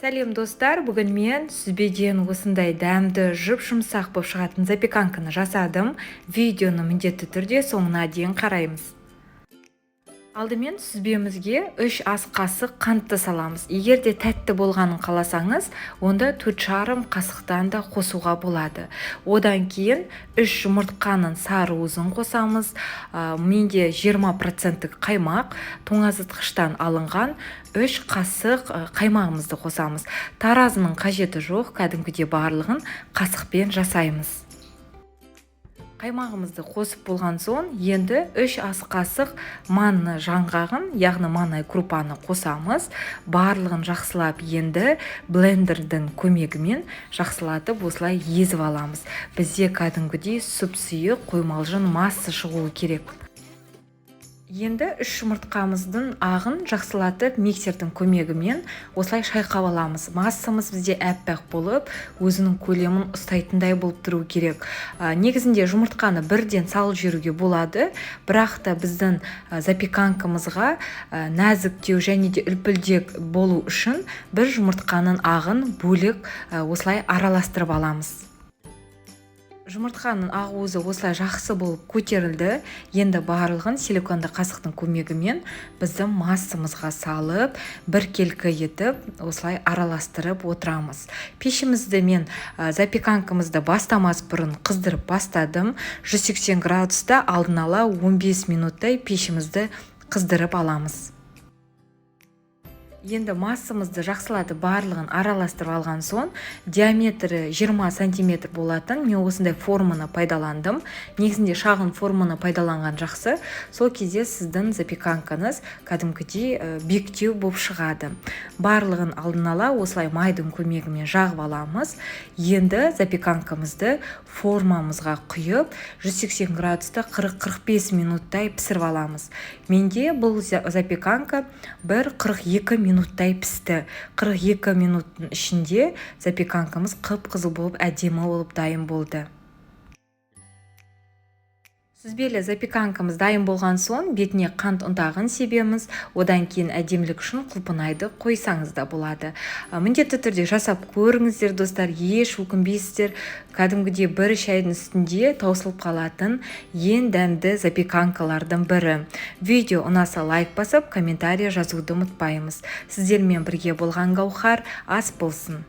Сәлем, достар! Бүгін мен сүзбеден осындай дәмді, жұп-жұмсақ болып шығатын запеканканы жасадым. Видеоны міндетті түрде соңына дейін қараймыз. Алдымен сүзбемізге 3 ас қасық қантты саламыз. Егер де тәтті болғанын қаласаңыз, онда 4,5 қасықтан да қосуға болады. Одан кейін 3 жұмыртқаның сары уызын қосамыз. Менде 20 проценттік қаймақ, тоңазытқыштан алынған 3 қасық қаймағымызды қосамыз. Таразының қажеті жоқ, кәдімгідей барлығын қасықпен жасаймыз. Қаймағымызды қосып болған соң, енді 3 ас қасық манны жаңғағын, яғни манная крупаны қосамыз. Барлығын жақсылап енді блендердің көмегімен жақсылатып осылай езіп аламыз. Бізде кәдімгідей сұп сұйық қоймалжың масса шығуы керек. Енді үш жұмыртқамыздың ағын жақсылатып миксердің көмегімен осылай шайқап аламыз. Массамыз бізде аппақ болып, өзінің көлемін ұстайтындай болып тұру керек. Негізінде жұмыртқаны бірден салып жіберуге болады, бірақ та біздің запеканкамызға нәзіктеу және де үлпілдек болу үшін бір жұмыртқаның ағын бөлек осылай араластырып аламыз. Жұмыртқаның ақуызы осылай жақсы болып көтерілді. Енді барлығын силиконды қасықтың көмегімен біздің массамызға салып, біркелкі етіп осылай араластырып отырамыз. Пешімізді мен запеканкамызды бастамас бұрын қыздырып бастадым. 180 градуста алдын ала 15 минуттай пешімізді қыздырып аламыз. Енді массамызды жақсылатып барлығын араластырып алған соң, диаметрі 20 сантиметр болатын мен осындай форманы пайдаландым. Негізінде шағын форманы пайдаланған жақсы, сол кезде сіздің запеканкаңыз кәдімгідей биіктеу болып шығады. Барлығын алдын ала осылай майдың көмегімен жағып аламыз. Енді запеканкамызды формамызға құйып, 180 градуста 40-45 минуттай пісіріп аламыз. Менде бұл запеканка бір 42 минуттай пісті. 42 минуттың ішінде запеканкамыз қып-қызыл болып, әдемі болып дайын болды. Сүзбелі запеканкамыз дайын болған соң, бетіне қант ұнтағын себеміз. Одан кейін әдемілік үшін құлпынайды қойсаңыз да болады. Міндетті түрде жасап көріңіздер, достар, еш өкінбейсіздер. Кәдімгідей бір шайдың үстінде таусылып қалатын ең дәмді запеканкалардың бірі. Видео ұнаса, лайк басып, комментарий жазуды ұмытпаймыз. Сіздермен бірге болған Гаухар. Ас болсын!